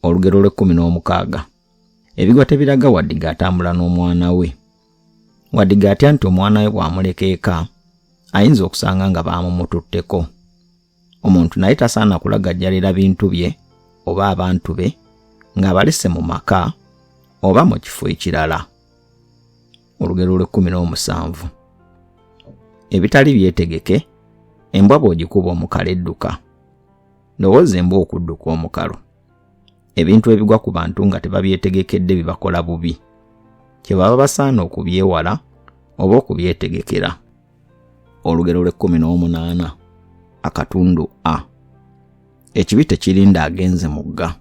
Olugero lw'ekkumi n'omukaaga. Ebigwa tebiraga Wadiga atambula n'omwana we. Wadiga atya nti omwana we bw'amuleka eka ayinza okusanga nga baamumututteko. Omuntu naye tasaana kulagajjalira bintu bye oba abantu be ng'abalese mu maka oba mu kifo ekirala. Olugero lw'ekkumi n'omusanvu. Ebitali byetegeke, embwa bw'ogikuba omukalo edduka. Ndowooza embwa okudduka omukalo. Ebintu ebigwa ku bantu nga tebabyetegekedde bibakola bubi. Kye baba basaana okubyewala oba okubyetegekera. Olugero lw'ekkumi n'omunaana akatundu A. Ekibi tekirinda agenze mugga.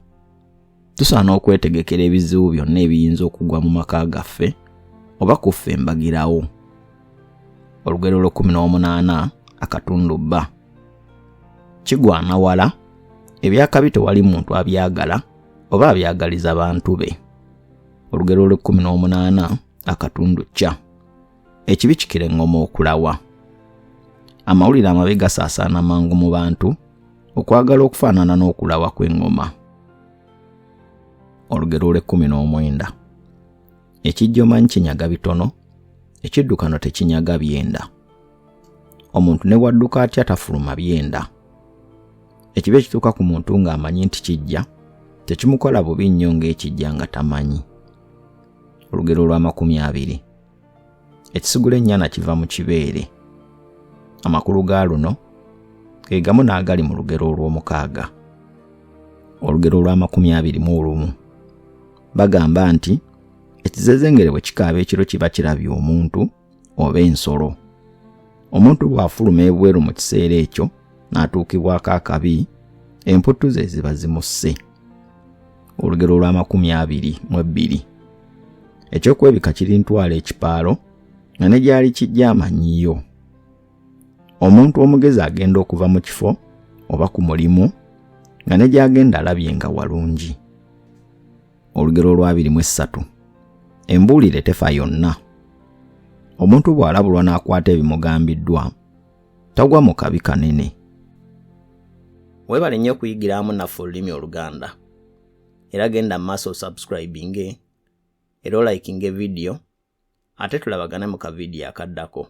Tusaana okwetegekera ebizibu byonna ebiyinza okugwa mu maka gaffe oba ku ffe embagirawo. Olugero lw'ekkumi n'omunaana akatundu B. Kigwana wala, ebyakabi tewali muntu abyagala oba abyagaliza bantu be. Olugero lw'ekkumi n'omunaana akatundu C. Ekibi kikira eŋŋoma okulawa. Amawulire amabi gasaasaana mangu mu bantu okwagala okufaanana n'okulawa kw'eŋŋoma. Olugero lw'ekkumi n'omwenda. Ekijja omanyi kinyaga bitono, ekiddukano tekinyaga byenda. Omuntu ne bw'adduka atya tafuluma byenda. Ekibi ekituuka ku muntu ng'amanyi nti kijja tekimukola bubi nnyo ng'ekijja nga tamanyi. Olugero olw'amakumi abiri. Ekisigula ennyana kiva mu kibeere. Amakulu ga luno ge gamu n'agali mu lugero olw'omukaaga. Olugero olw'amakumi abiri mu olumu. Bagamba nti ekizezengere bwe kikaaba ekiro kiba kirabye omuntu oba ensolo. Omuntu bw'afuluma ebweru mu kiseera ekyo n'atuukibwako akabi, emputtu ze ziba zimusse. Olugero olw'amakumi abiri mu ebbiri. Ekyokwebika kirintwala ekipaalo nga ne gyali kijja amanyiyo. Omuntu omugezi agenda okuva mu kifo oba ku mulimu nga ne gy'agenda alabye nga walungi. Olugero olw'abiri mu essatu. Embuulire tefa yonna. Omuntu bw'alabulwa n'akwata ebimugambiddwa, tagwa mu kabi kanene. Weebale nnyo okuyigiramu naffe olulimi Oluganda. Era genda mu maaso osubscribinge era olikinge vidiyo ate tulabagane mu kavidiyo akaddako.